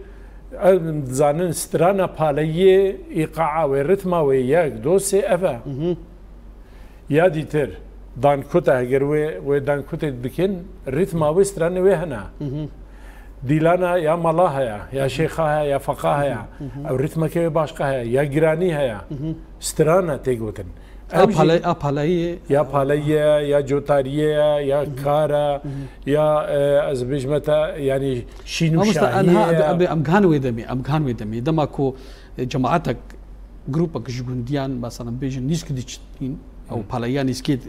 em dizanin strana paleyê, îqaa wê, ritma wê, yek, do, sê, ev e. Mhm. Ya dîtir, dankuta, heger wê, wê dankutê dikin, ritma wê stranê wê hene. Mhm. Dîlana ya mala heye, ya şêxa heye, ya feqa heye. Mhm, mhm. Ew ritmeke wê başqa heye, ya giranî heye. Mhm. Strana tê gotin. Ya Ew jî pale-, ya palayê, ya palayê, ya cotariyê, ya Mhm. kara, Mhm. ya, e, ez bêjime te, yanî şîn û Mamosta, şahiyê, enha ya em, em, em gihan wê demê, em gihan wê demê. Dema ku, e, cemaetek, grûpek ji gundiyan, mesela bêjin nîsk diçin, ew Hı. palayiya nîskê,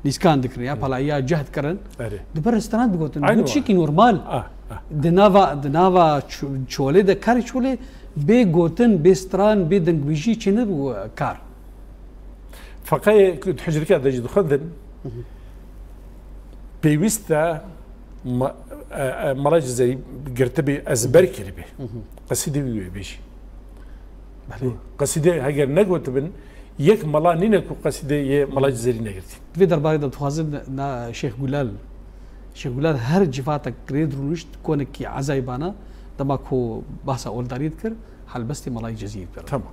nîskan dikirin, ya Hı. palayiya cehd kirin. Erê. Di ber stran digotin. Aynı Bu tiştekî normal. Ah, ah. Di nava, di nava ço-, çolê de, karê çolê bê gotin, bê stran, bê dengbêjî çênebû kar. Feqeyê ku di hicrika de jî dixwendin, Hı hı. pêwîst e ma-, e, e, mala Cizêrî girtibî, ezber kiribî. Hı hı. Qesîdê wî wê bêjî. Belê. Qesîdê heger negotibin, yek mala nîne ku qesîdê yê mala Cizêrî negirtî. Di vê derbarê de dixwazin na Şêx Gulal, Şêx Gulal her civatek rê dirûnişt, konekî ezayî bana, dema ku bahsa oldariyê dikir, helbestê Malayê Cizîrî dikir. Tamam.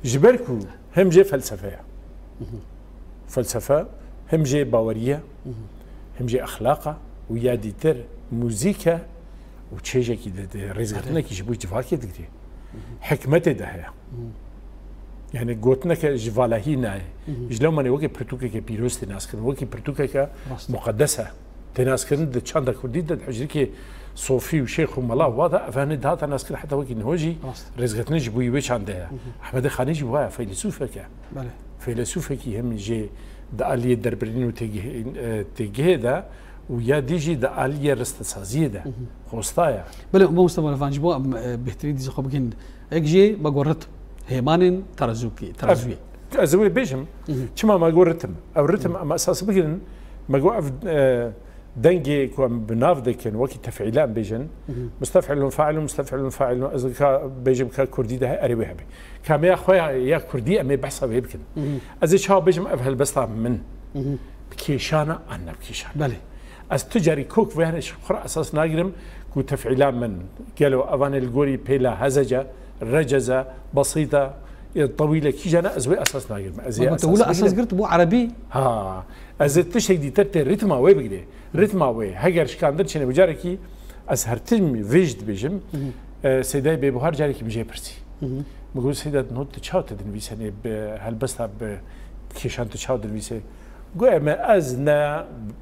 Ji ber ku hem jê felsefe ye. Mhm. Felsefe hem jê baweriye, Mhm. hem jê exlaqa û ya dîtir muzîk e û çêjekî di, di rêzgirtinekî Erê. ji bo civakê digirê. Mhm. Hikmetê de heye. Mhm. Yani gotineke ji valahî nayê. Mhm. Ji lewmanê wekî pirtûkeke pîroz tê naskirin, wekî pirtûkeke Rast. muqedes e. Tê naskirin di çanda kurdî de, di hicrikê sofî û şêx û mela wa de, ev hene dihata naskirin heta wekî niho jî Rast. rêzgirtinê ji bo wê çandê ye. Mhm. Ehmedê Xanî jî waya, feylesûfeke. Belê. Feylesûfekî hem jê di aliyê derbirîn û têgihê, e, têgihê de û ya dî jî di aliyê ristesaziyê de Mhm. xosta ye. Belê, mamoste Melevan, ji bo em, e, bêhtirî dîsa xwe bikin, yek jê me got ritm, hêmanên terezûkî, terezûyê. Ez ê wê bêjim, Mhm. çima me got ritm? Ew ritm Mhm. em esas bigirin, me got ev, e, dengê ku em bi nav dikin, wekî tefîle em bêjin, Mhm. mustef'ilun, fa'ilun, mustef'ilun, fa'ilun, ez ka bêjim ka kurdî de he, erê wê hebe. Kameya xwe ya, ya kurdî em ê behsa wê bikin. Mhm. Ez ê çawa bêjim ev helbesta min Mhm. bi kêşan e an ne bi kêşan e? Belê. Ez tu carî kok vê herê ji xwe re esas nagirim ku tefîla min gelo evanê li gorî pêla hezece, receze, besîte, e, tewîle kîjan e, ez wê esas nagirim. Ez ê Baba, te esas wila esas bigrim. girt bû erebî? Ha, ez ê tiştek dîtir tê rîtma wê bigirê. Rîtma wê, heger şikandin çêne bi carekî, ez her tim vê jî dibêjim, Mhm. e, Seydayê Bêbuhar carekî min jê pirsî. Mhm. Min got, "Seyda, not tu çawa tu dinivîsenê, bi helbesta bi kêşan tu çawa dinivîsê?" Got, "Eme ez ne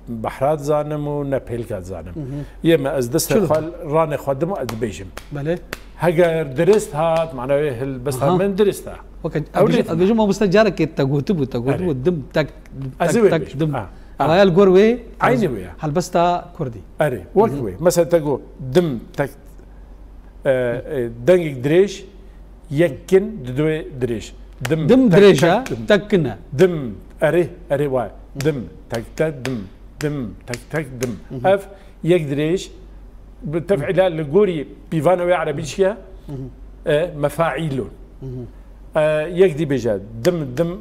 behra dizanim û ne pêlka dizanim. Mhm. Yê me ez destê Çilo. xwe ranê xwe dim û ez dibêjim." Belê. Heger dirist hat, mana wê helbesta Aha. min dirist e. Weke, Ew ez rîtm e. bêjim, mamoste carekê te gotibû, te gotibû, Erê. dim, tek, Ez ê tek, wê tek, bêjim. dim. Ha, ha. Ewa ya li gor wê, Eynî wê ya. helbesta kurdî. Erê, wek Mhm. wê. Mesela te got, dim, tek, e, e, dengek dirêj, yek kin, di duyê dirêj. Dim, dim tek, dirêj e, tek, dim. Tek kin e. Dim, erê, erê wa. Dim, tek, tek, dim. Dim, tek, tek, dim. Ev yek dirêj, bi tevhîla li gorî pîvana wê erebî çi ye? E, mefaîlun. E, yek dî bêje, dim, dim,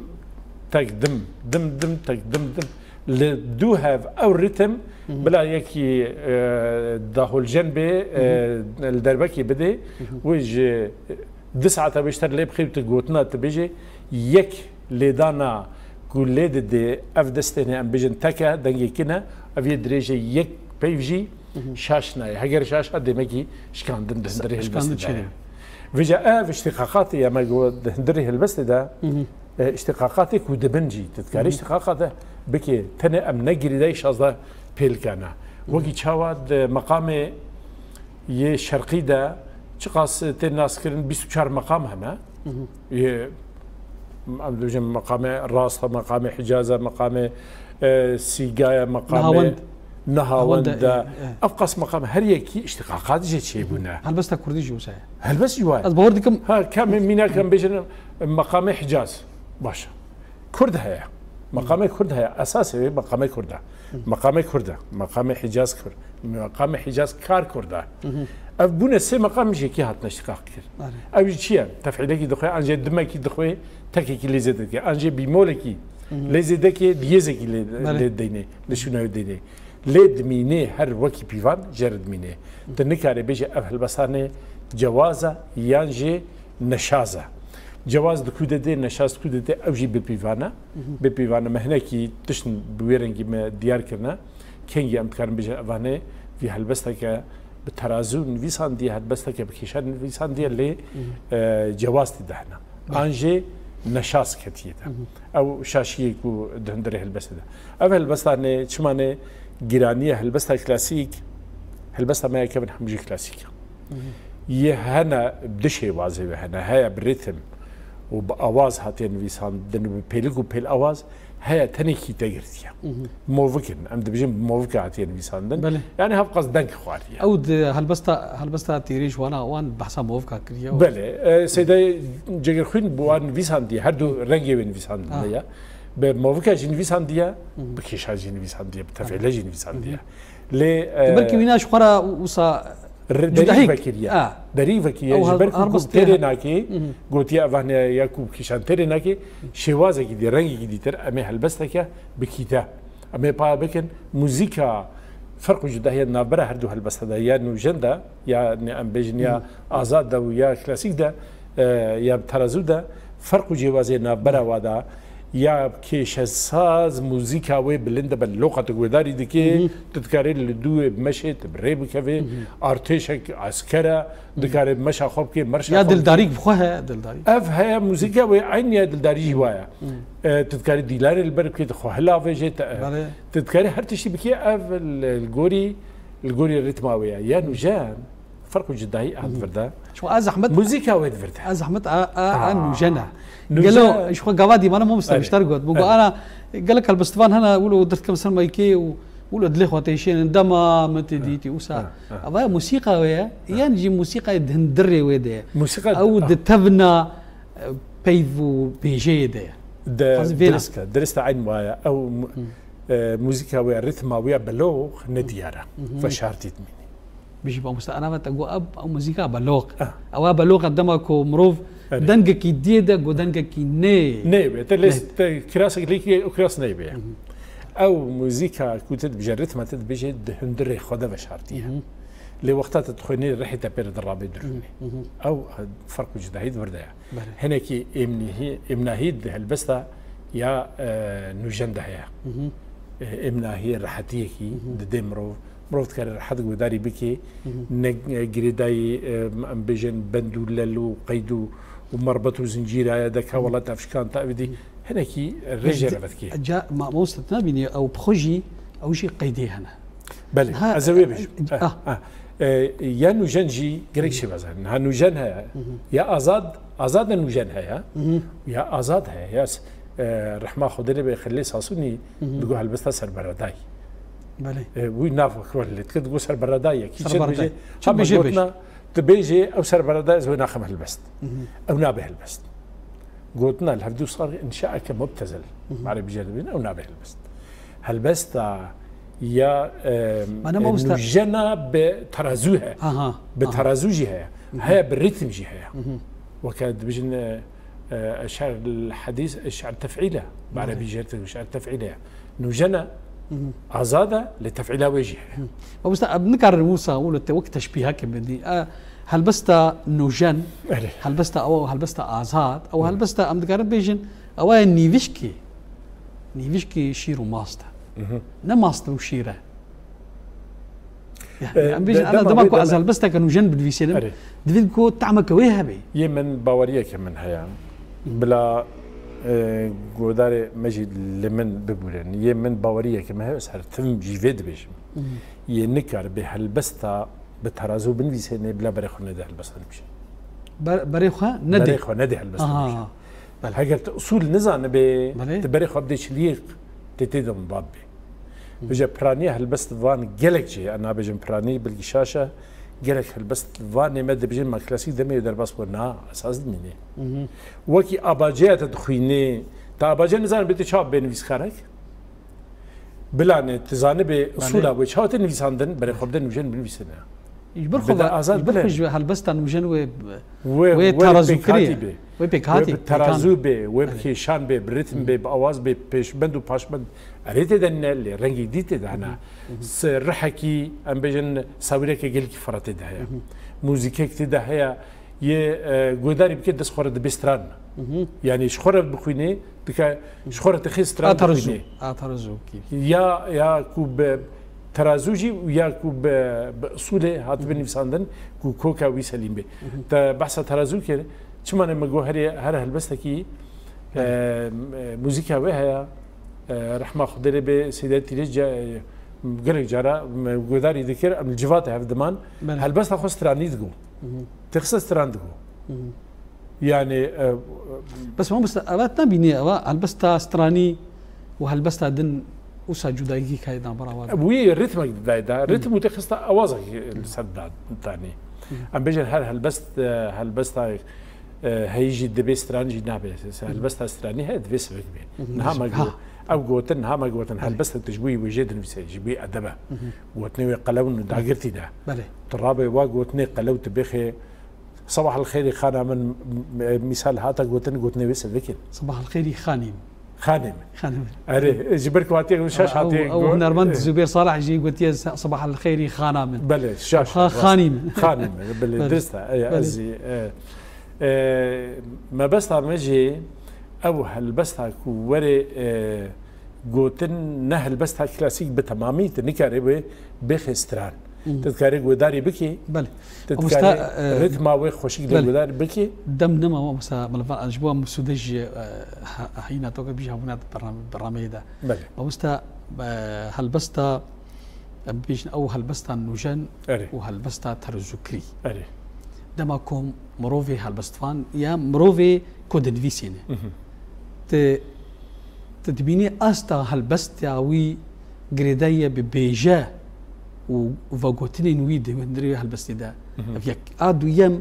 tek, dim. Dim, dim, tek, dim, dim. Li dû hev ew ritim, bila yekî, e, daholjen bê, e, li derbekê bidê, wê ji du saeta bêşter lê bixî tu gotina tu bêjê, yek lêdana ku lê didê, ev destê ne, em bêjin tek e, dengê kin e, ev yê dirêjê yek peyv jî şaş nayê. Heger şaş ha, demekî şikandin di hundirê hilbestê de ye. Vêca ev îştîqaqatê ye, me got di hundirê hilbestê de, e, îştîqaqatê ku dibin jî, tu dikarî îştîqaqate bikê, tenê em ne girêdayî şazdeh pêlkan e. Wekî çawa di meqamê yê şerqî de çiqas tê naskirin bîst û çar meqam hene. Yê, em dibêjin meqamê rast e, meqamê Hicaz e, meqamê, e, Sîga ye, meqamê Nehawend. Nehawend e. Ev qas meqam her yekî îştîqaqat jê çêbûne. Helbesta kurdî jî wisa ye. Helbest jî wa ye. Ez bawer dikim. Ha, ka me mînak em bêjin meqamê Hicaz. Baş e. Kurd heye. Meqamê Kurd heye. Esasê wê meqamê Kurd e. Meqamê Kurd e. Meqamê Hicaz Kurd. Meqamê Hicaz kar Kurd e. Ev bûne sê meqam ji yekî hatine îştîqaq kir. Ew jî çi ye? Tefhîlekî dixwe, an jê dimekî dixwe, tekekî lê zêde dike. An jê bîmolekî lê zêde ke, diyêzekî lê, lê deynê, li şûna wê deynê. Lê dimînê her wekî pîvan jê re dimînê. Tu nikarê bêjê ev helbestanê cewaz e yan jî neşaz e. Cewaz di ku de dê, neşaz di ku de dê, ew jî bi pîvan e. Bi pîvan e. Me hinekî tişt bi wê rengî me diyar kirine. Kengî em dikarin bêjin evanê vî helbesteke bi terazû nivîsandiye, helbesteke bi kêşan nivîsandiye, lê, e, cewaz tê de hene. An jê neşaz ketiye de. Ew şaşiyê ku di hundirê helbestê de. Ev helbesta ne, çima ne giraniye, helbesta klasîk, helbesta me ya kevin hemû jî klasîk e. Yê hene bi du şêwazê wê hene. Heya bi rîtim û bi awaz hatiye nivîsandin û bi pêlik û pêl awaz, heya tenê kîte girtiye. Movik in. Em dibêjin bi movika hatiye nivîsandin. Belê. Yani hevqas deng xwariye. Ew di helbesta, helbesta têrê ji wana wan behsa movika kiriye. Belê. E, Seyda Cegirxwîn bi wan nivîsandiye. Her du rengê wê nivîsandin de ya. Bi movika jî nivîsandiye, bi kêşa jî nivîsandiye, bi tefêle jî nivîsandiye. Lê, e, belkî wîna ji xwe re wisa derî vekiriye. Derî vekiriye. Ji ber ku têrê nake, gotiye ev ne ya ku kîşan têrê nake, şêwazekî dî, rengekî dîtir, em ê helbesteke bikîte. Em ê pa bikin, muzîka ferq û cudahiyên navbera her du helbesta de, ya nûjen de, ya ne em bêjin ya azad de û ya klasîk de, e, ya bi terazû de, ferq û cêwazê navbera wa de, ya kêşesaz, muzîka wê bilind e, be loqa tu guhdarî dikê, tu dikarê li dû wê bimeşê, tu bi rê bikevê, artêşek, esker e, dikarê meşa xwe bikê, merşa xwe bikê. Ya dildarî bi xwe heye, dildarî. Ev heye, muzîka wê eynî ya dildarî jî wa ye. E, tu dikarî dîlanê li ber bikê, tu xwe hilavêjê, te, tu dikarî her tiştî bikê, ev li, li gorî, li gorî rîtma wê ye. Ya nûjen, ferq û cudahî a di vir de. Çima a zehmet, muzîka wê di vir de. A zehmet a, a, a nûjen e. Gelo, ji xwe gava dîmana mamoste Biştar got. Min got, ana, gelek helbestvan hene, wilo derdikim ser maykê û wilo dilê xwe têşênin, dema min tê dîtî, wisa. Ava ya musîqa wê ye, yan jî musîqayê di hundirê wê de ye. Musîqa ew di tevna, e, peyv û bêjeyê de ye. De, dirist e, dirist e, eyn waya. Ew mu-, e, muzîka wê, rîtma wê belox nediyar e. Veşartî dimînî. Bijî mamoste, ana ve te got, ev, ew muzîka beloq. Ah. Ew beloq e dema ku mirov dengekî diyê de, got dengekî nê. Nê be, te lê, te kirasek lê kiriye, o kiras nê be. Ew muzîka ku te dibêje, rîtma te dibêje, di hundirê xwe de veşartiye. Lê wexta te dixwînê, rihê te pê re dirabe dirûnê. Ew, e, ferq û cudahî di vir de ye. Belê. Hinekî êmnihî-, êmnahî di helbesta ya, e, nûjen de heye. E, êmnahî rehetiyekî didê mirov. Mirov dikare rehet guhdarî bike. Ne, e, girêdayî, e, em bêjin bend û lel û qeyd û, û merbet û zincîraya de ka welat ev şikand te ev dî. Hinekî rêjê re vedikê. Ca, ma-, mamoste tu nabînî ew bi xwe jî, ew jî qeydê hene. Belê, ez ê wê bêjim. Eh, eh. E, ya nûjen jî gerek şêwaz hene. Ha nûjen heye. Ya azad, azad e nûjen heye. Ya azad heye. Ya s-, e, rehma Xwedê lê be Xelîlê Sasûnî digo helbesta serberedayî. Belê. E, wî nav xwe lê dike digo serberedayî ye. Kî çi dibêje? Çi dibêje bêje. Tu bêjê ew serberedayî ez wê naxim helbest. Ew nabe helbest. Gotina li hevdû sar înşaeke mubtezel. Hı hı. Bare bijêr dibîn, ew nabe helbest. Helbesta ya, e, Mana mamosta nûjena bi terazû he. Aha, Bi aha. terazû jî heye. Hı hı. Heye bi ritm jî heye. Hı hı. Weke dibijin, e, e, şer hadîs, şer tef'îl e. Bi Belê. erebî jê re şer tef'îl e. Nûjena Hı hı. azad e, lê tef'îla wê jî heye. Hı. Mamosta, em nikarin wisa wilo te wek teşbîheke bidî. E, helbesta nûjen, Erê. helbesta ew, helbesta azad, ew Hı. helbesta em dikarin bêjin, ew e nîvişkî, nîvişkî şîr û mast e. Hı hı. Ne mast û şîr e. Yani, E, em bêjin, de-, ana dema dema wê ku ez deme- helbesteke nûjen binivîsînim, Erê. divê ku tahmeke wê hebe. Yê min baweriyeke min heye. Bila, e, godarê me jî li min bibûrin. Yê min baweriyeke min heye, ez her tim jî vê dibêjim. Hı. Yê nikaribe helbesta bi terazû binivîsêne, bila berê xwe nede helbesta nivîsîne. Ber-, berê xwe nede? Berê xwe nede helbesta Aha. nivîsîne. Belê. Heger tu usul nizanibe, Belê. tu berê xwe bidê çiliyê, tê tê de min bab bê. Hı. Vêce piraniya helbest van gelek cihê, ez nabêjim piranî, belkî şaş e, gelek helbest vanê me dibêjin, ma klasîk demê wê derbas bû. Na, esas dimîne. Hı hı. Wekî abaceya te dixwînê, te abace nizanibe, tê çawa bê nivîskarek? Bilanê, tu zanibe Belê. usula wê çawa tê nivîsandin, berê xwe bide nûjen binivîsine. Ji ber xwe Bide ve, azad ji ber bile. xwe ji helbesta nûjen wê, Wê, wê wê terazû pêkhatî kirî. bê. Wê pêkhatî, Wê bi pêkan. terazû bê, wê bi Belê. kêşan bê, bi ritm Hı. bê, bi awaz bê, pêşbend û paşbend. Erê tê de ne lê, rengê dî tê de hene. Hı hı. Se-, rihekî, em bêjin, sawîreke gelkî fireh tê de heye. Hı hı. Muzîkek tê de heye. Yê, e, godarî bike dest xwe re dibe stran. Hı hı. Yani ji xwe re bixwînê, dike ji xwe re dixê stran A terazû. bixwînê. A terazû kî. Ya, ya ku bi terazû jî û ya ku bi, bi usulê hatibe Hı hı. nivîsandin ku koka wî selîm be. Hı hı. Te behsa terazû kir, çima ne me got herê, her helbestekî, Belê. e, e, muzîka wê heye, e, rehma Xwedê lê be, Seyda Tîrê ca-, e, gelek cara me godarî dikir, em li civatê hev diman, Belê. helbesta xwe stranî digo. Hı hı. Têxise stran digo. Hı hı. Yani, e, Bes mamoste, eva te nebînî, eva helbesta stranî û helbesta din wisa cudayîkî kayê navbera wan de. Wî ritmek didayê de, Hı. ritm û têxista awazek li ser da-, danî. Hı. Em bêjin her helbest, e, helbesta, e, heyî jî dibê, stran jî nabe. Se-, Hı. helbesta stranî heye, divê sivik bê. Hı hı. Niha me Ha. got, ew gotin, niha me gotin, Belê. helbestek tu ji bo wê jê dinivîse, ji bo edeb e. Hı hı. Gotinê wê qelew û dagirtî de. Belê. Tu rabe wa gotinê qelew tu bêxê, Sabah el xêrî xana min, m-, m-, mîsal hate gotin, gotinê wê sivik in. Sabah el xêrî xanîm. Xanîm. Xanîm. Erê, ji ber ku hatiye şaş Ew, hatiye ew go-, hunermend eh. Zubêr Salih jî gotiye se-, sabah el xêrî xana min. Belê, şaş, Xa-, rast. xanîm. Xanîm, belê, Belê. dirist e. Ey, Belê. ez jî, e, e, mebesta me jî ew helbesta ku were, e, gotin ne helbesta klasîk bi temamî, tu nikarî wê bêxê stran. Hı. Tu dikarî guhdarî bikî, Belê. tu Mamosta, dikarî e, ritma wê xweşik de belê. guhdar bikî. Dem nema mamosta, meliva, ji bo em sûde jî, e, ha-, heyîna to ke bîja bûna bernameya, bernameya de. Belê. Mamosta, e, helbesta, em bêjin ew helbesta nûjen Erê. û helbesta terzûkirî. Erê. Dema ku mirovê helbestvan ya mirovê ku dinivîsîne. Mhm. Ti, ti dibînî asta helbesta wî girêdayî ye bi bêje û vegotinên wî di hundirê helbestê de. Mhm. Ev yek. A duyem,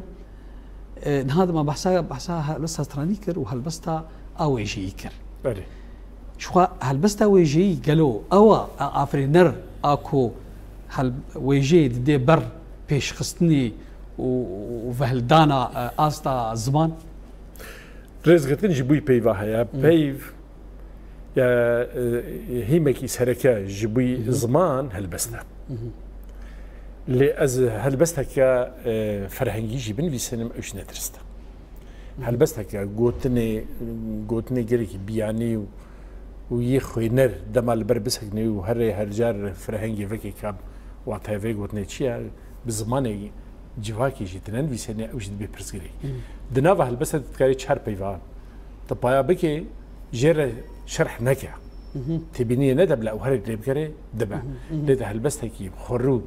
e, niha dima behsa, behsa helbesta stranî kir û helbesta a wêjeyî kir. Erê. Ji xwe helbesta wêjeyî gelo ew a, a afirîner a ku hel-, wêjeyê didê ber pêşxistinê û, û vehildana, e, asta ziman? Rêzgirtin ji bo wî peyva heye. Hı. Peyv ya, e, hîmekî sereke ji bo wî Hı hı. ziman helbest e. Hı hı. Lê ez helbesteke, e, ferhengî jî binivîsinim, ew jî ne dirist e. Hı hı. Helbesteke gotinê, gotinê gelekî biyanî û, û yê xwêner dema li ber bisekine û herê her car ferhengê vekê ka wateyê vê gotinê çi ye, bi zimanê civakê jî tu nenivîsênê, ew jî dibe pirsgirêk. Hı. Di nava helbestê de tu dikarî çar peyva tu paya bikê, jê re şerh neke. Hı hı. Têbîniyê nede, bila ew herek lê bikere, dibe. Hı hı, hı hı. Lê di helbestekî xwerû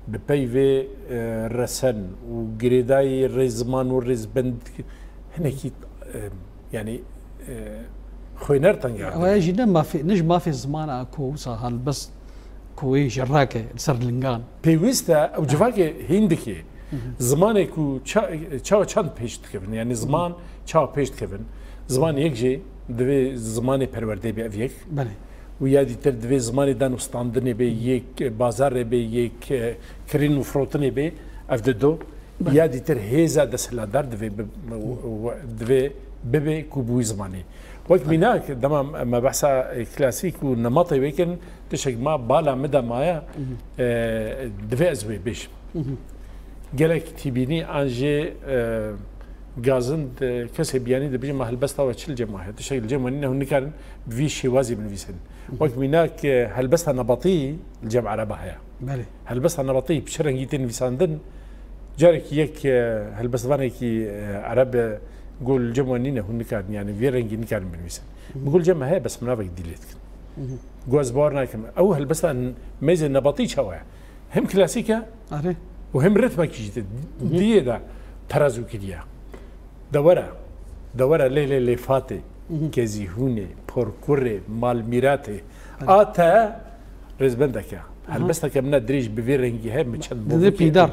bi peyvê, e, resen û girêdayî rêzman û rêzbend hinekî, e, yanî, e, xwêner tenga Ew dibî. jî ne mafê, ne ji mafê ziman a ku wisa helbest ku wê ji rake li ser lingan. Pêwîst e ew civakê hîn dike. Hı hı. Zimanê ku ça-, çawa çand pêş dikevin, yanî Hı hı. ziman çawa pêş dikevin. Ziman yek jî divê zimanê perwerdê be, ev yek. Belê. Û ya dîtir divê zimanê dan û standinê be, yek bazarê be, yek, e, kirin û firotinê be, ev di do. Belê. Ya dîtir hêza desthilatdar divê bi-, divê bibe ku bi wî zimanê. Wek mînak, dema me behsa klasîk û nematê wê kirin, tiştek ma bala min de maye, e, divê ez wê bêjim. Gelek tîbînî an jê, e, gazin, e, kesê biyanî dibêje ma helbesta we çi li cem we heye. Tiştek li cem we nîne, hûn nikarin bi vî şêwazî binivîsin. Wek mînak, e, helbesta nebatî li cem ereba heye. Belê. Helbesta nebatî bi çi rengî tê nivîsandin? Carekî yek, e, helbestvanekî, e, ereb, e, got li cem we nîne, hûn nikarin, yani vê rengî nikarin binivîsin. Min got li cem me heye, bes min navek dîlê dikin. Got ez bawer nakim. Ew helbesta n-, mêzê nebatî çawa ye? Hem klasîk e Erê. û hem ritmekî jî di-, diyê de terazû kiriye. De were, de were lê lê lêfatê, kezîhûnê, porkurê, malmîratê. A te rêzbendeke. Helbesteke min e dirêj bi vê rengî heye, min çend Didê bovîkê pîdar.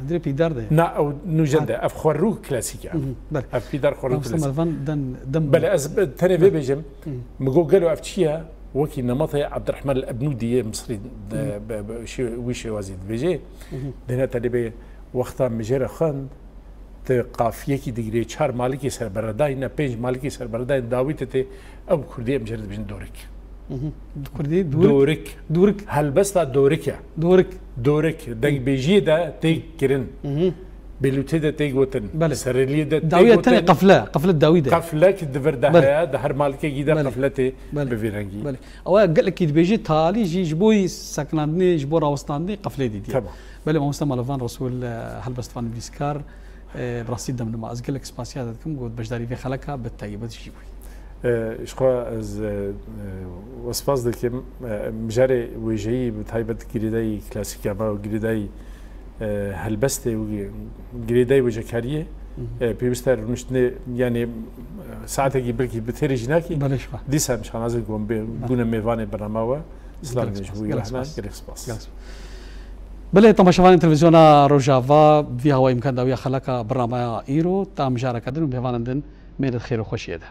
Didê pîdar de. Na, ew nûjen de. Ev xwerû klasîk e. Belê. Ev pîdar xwerû Mamoste klasîk. Melevan den dem. Belê, ez bi-, tenê vê bêjim. Min got gelo ev çi ye? Wekî nematê Ebdurrahman el-Ebnûdî yê Misrî de, be-, be-, şê-, wî şêwazî dibêje. Dêne te lê bê wexta min jê re xwend, tu qafiyekî digirê, çar malikê serberedayî ne, pênc malikê serberedayî dawî te tê, ew bi kurdî em jê re dibêjin dorik. Kurdî, dûrik. Dorik. Dûrik. Helbesta dorik e. Dûrik. Dorik. Dengbêjiyê de tê kirin. Bêlûtê de tê gotin. Belê. Sereliyê de tê Dawiye gotin. Tenê qefle, qefle dawî de. Qeflek di vir de Belê. Heye, di her malkekî de Belê. Qefle tê Belê. bi vî rengî. Belê. Ew gelekî dibêjî talî jî ji bo sekinandinê, ji bo rawestandinê qeflê dîtiye. Tamam. Belê, mamoste Melevan Resûl, e, helbestvan nivîskar, e, bi rastî dem nima. Ez gelek spasiya te dikim, got beşdarî vê xeleka bi taybet jî bûyî. E, ji xwe ez, e, e, we spas dikim. E, mijarê wêjeyî bi taybet girêdayî klasîka me û girêdayî, e, helbestê û gi-, girêdayî wêjekariyê, e, pêwîst e rûniştinê, yanî, e, saetekî belkî bi têrê jî nakî. Belê ji xwe. Dîsa em şanazê ku em bê-, bûne mêvanê bernama we. Silavê ji bo Gelek rehna, spas. gelek spas. Gelek spas. Belê, temaşevanên televîzyona Rojava, vî hawayî imkan dawiya xeleka bernamaya îro, ta mijareke din û mêvanên din mêret xêr û xweşiyê de.